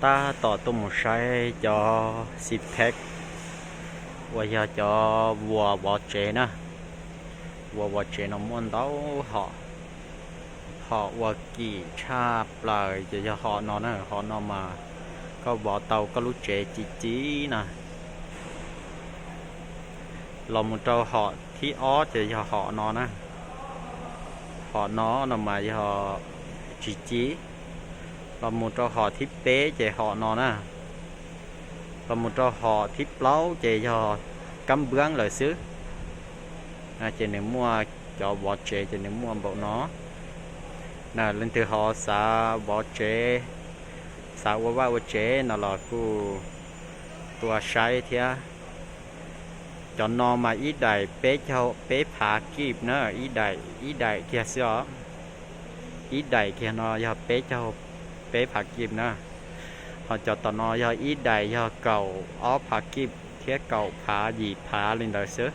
Tab tom tuaj mus saib cov xib theb uas yog cov vuas vov tsev na. Vuas vov tsev no muaj ntau hom, hom uas kim tshaj plaws ces yog hom no na. Hom no mas koj vov tau koj lub tsev ci ci na. Los mus rau hom thib ob ces yog hom no na. Hom no no mas yog tsis ci. Los mus rau hom thib peb ces hom no na. Los mus rau hom thib plaub ces yog kab npuab lawm xwb. Ces nws muaj cov vov tsev ces nws muaj npaum no na. Leej twg ho xav vov tsev, xav ua vaj ua tsev no los kuj tuaj saib thiab. Cov no mas ib daim peb caug peb phav kib na, ib daim ib daim kiag xwb os. Ib daim kiag no yog peb caug peb phav kib na. Ho cov tom no yog ib daim yog kaum ob phav kib thiab kaum phav yim phav li ntawd xwb.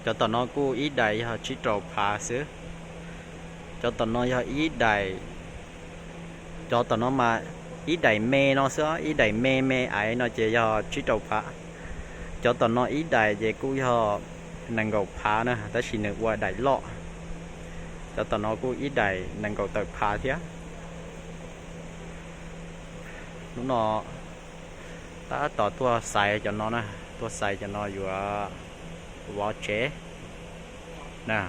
Cov tom no kuj ib daim yog tsib rau phav xwb. Cov tom no yog ib daim, cov tom no mas ib daim me no xwb, ib daim me me aiv no ces yog tsib rau phav. Cov tom no ib daim ces kuj yog nees nkaum phav na, tab sis nws ua daim loj. Cov tom no kuj ib daim nees nkaum tawm phav thiab. Hnub no tab tom tuaj xaiv cov no na, tuaj xaiv cov no yuav vov tsev na,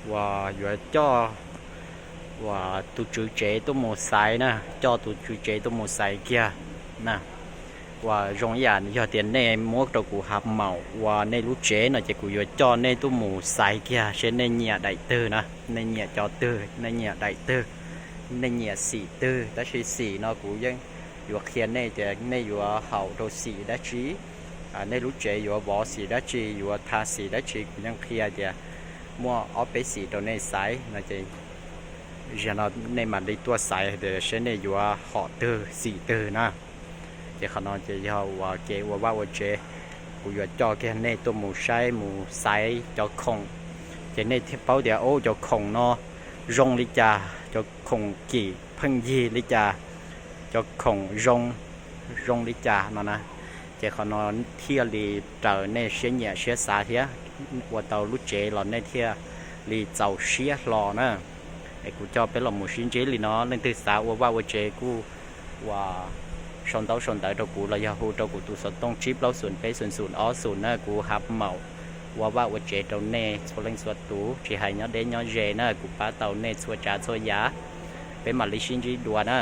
uas yuav coj uas tus tswv tsev tuaj mus xaiv na, coj tus tswv tsev tuaj mus xaiv kiag na. Uas zoo ib yam yog tias nej muab rau kuv hav maum ua nej lub tsev no ces kuv yuav coj nej tuaj mus xaiv kiag seb nej nyiam daim twg na, nej nyiam cov twg, nej nyiam daim twg, nej nyiam xim twg. Tab sis xim no kuv yeej yuav qhia nej tias nej yuav haum rau xim dab tsi, nej lub tsev yuav vov xim dab tsi, yuav tha xim dab tsi, kuv yeej qhia tias muaj ob peb xim rau nej xaiv no ces zaum no nej mam li tuaj xaiv tias seb nej yuav hom twg xim twg na. Ces qhov no ces yog uas kev ua vaj ua tsev, kuv yuav coj kiag nej tuaj mus saib mus xaiv cov khoom, ces nej thiaj paub tias, o, cov khoom no zoo li cas, cov khoom kim pheej yig li cas, cov khoom zoo zoo li cas no na. Ces qhov no thiaj li raws nej siab nyiam siab xav thiab, ua tau lub tsev los nej thiaj li txaus siab hlo na. Es kuv coj peb los mus sib ntsib li no, leej twg xav ua vaj ua tsev kuj uas sau ntaub sau ntawv rau kuv los yog hu rau kuv tus xov tooj tsib plaub xoom peb xoom xoom ob xoom na. Kuv hav maum ua vaj ua tsev rau nej txhua leej txhua tus, tsis hais nyob deb nyob ze na, kuv pab tau nej txhua tsav txhua yam. Peb mam li sib ntsib dua na.